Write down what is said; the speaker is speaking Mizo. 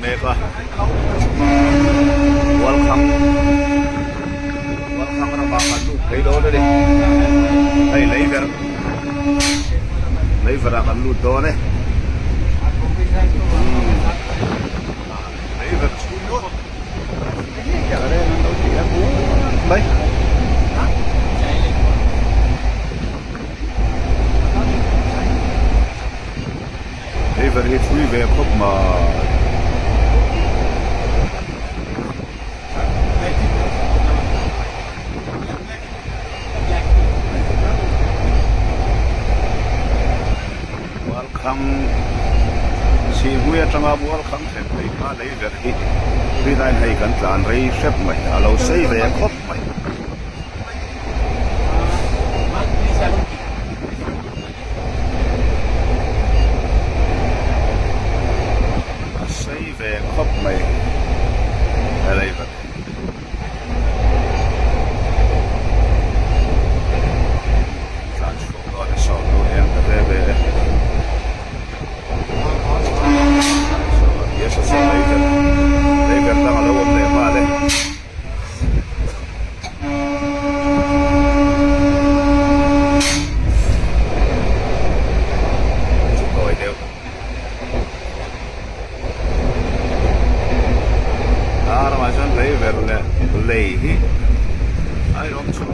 mek a Mualkhang Mualkhang ramah kan lut phei dawn a ni hei lei verh lei verh ah kan lut dawn e lei verh chhung maw mai. Hei ver hi thui ve khawp mai. Mualkhang Sihhmui atanga Mualkhang thlen phei kha lei verh hi rinaiin hei kan tlan rei hrep mai a lo sei ve khawp mai. A sei ve khawp mai helai vat tlan chhuak dawn a sawn lu eng ta ve ve e saw saw lei ber lei ber dang a lo awm leh nghal e. Tawi deuh a ramah chuan lei ver leh lei hi a inawm chho.